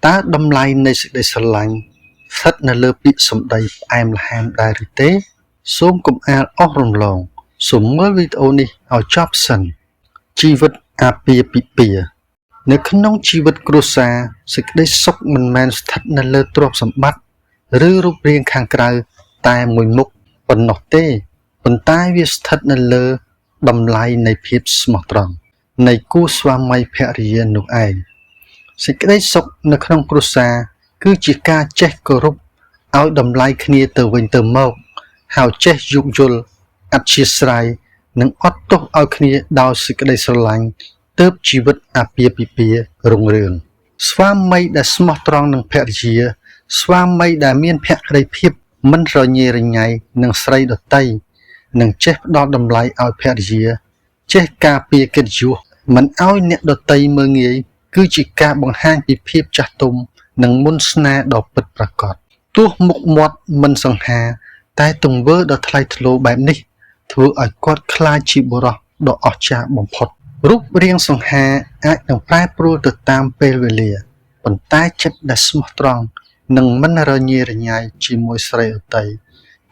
តើតម្លៃនៃសេចក្តីស្រឡាញ់ស្ថិតនៅលើពាក្យសម្ដីផ្អែមល្ហែមដែរឬទេ សូមកុំអាលអស់រំលងសូមមើលវីដេអូនេះឲ្យចប់សិនជីវិតអាពាហ៍ពិពាហ៍នៅក្នុងជីវិតគ្រួសារសេចក្តីសុខមិនមែនស្ថិតនៅលើទ្រព្យសម្បត្តិឬរូបរាងខាងក្រៅតែមួយមុខប៉ុណ្ណោះទេប៉ុន្តែវាស្ថិតនៅលើតម្លៃនៃភាពស្មោះត្រង់នៃគូស្វាមីភរិយានោះឯងសេចក្តីសុខនៅក្នុងគ្រួសារគឺជាការចេះគោរពឲ្យតម្លៃគ្នាទៅវិញទៅមកហើយចេះយោគយល់អធ្យាស្រ័យនិងអត់ទោសឲ្យគ្នាដោយសេចក្តីស្រឡាញ់ទើបជីវិតអាពាហ៍ពិពាហ៍រុងរឿងស្វាមីដែលស្មោះត្រង់នឹងភរិយាស្វាមីដែលមានភក្តីភាពមិនរញ៉េរញ៉ៃនឹងស្រីដទៃនិងចេះផ្ដល់តម្លៃឲ្យភរិយាចេះការពារកិត្តិយសមិនឲ្យអ្នកដទៃមើលងាយគឺជាការបង្ហាញពីភាពចាស់ទុំនិងមន្តស្នេហ៍ដ៏ពិតប្រាកដទោះមុខមាត់មិនសង្ហាតែទង្វើដ៏ថ្លៃថ្នូរបែបនេះធ្វើឲ្យគាត់ក្លាយជាបុរសដ៏អស្ចារ្យបំផុតរូបរាងសង្ហាអាចនឹងប្រែប្រួលទៅតាមពេលវេលាប៉ុន្តែចិត្តដែលស្មោះត្រង់និងមិនរញ៉េរញ៉ៃជាមួយស្រីដទៃ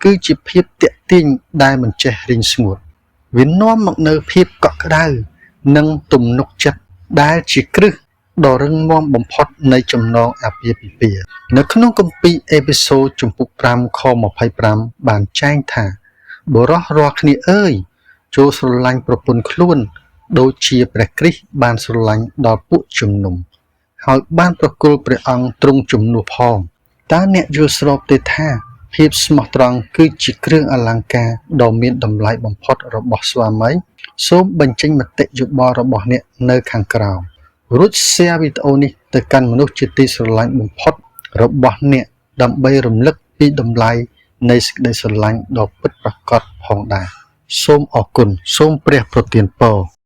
គឺជាភាពទាក់ទាញដែលមិនចេះរីងស្ងួតវានាំមកនូវភាពកក់ក្ដៅនិងទំនុកចិត្តដែលជាគ្រឹះដ៏រឹងមាំបំផុតនៃចំណងអាពាហ៍ពិពាហ៍នៅក្នុងគម្ពីរអេពីសូតជំពូក5ខ25បានចែងថាបុរសរាល់គ្នាអើយចូលស្រឡាញ់ប្រពន្ធខ្លួនដូចជាព្រះគ្រីស្ទបានស្រឡាញ់ដល់ពួកជំនុំហើយបានប្រគល់ព្រះអង្គទ្រង់ជំនួសផងតើអ្នកយល់ស្របទេថាភាពស្មោះត្រង់គឺជាគ្រឿងអលង្ការដ៏មានតម្លៃបំផុតរបស់ស្វាមីសូមបញ្ចេញមតិយោបល់របស់អ្នកនៅខាងក្រោមរួច share វីដេអូនេះទៅកាន់មនុស្សជាទីស្រឡាញ់បំផុតរបស់អ្នកដើម្បីរំលឹកពីតម្លៃនៃសេចក្តីស្រឡាញ់ដ៏ពិតប្រាកដផងដែរសូមអរគុណសូមព្រះប្រទានពរ។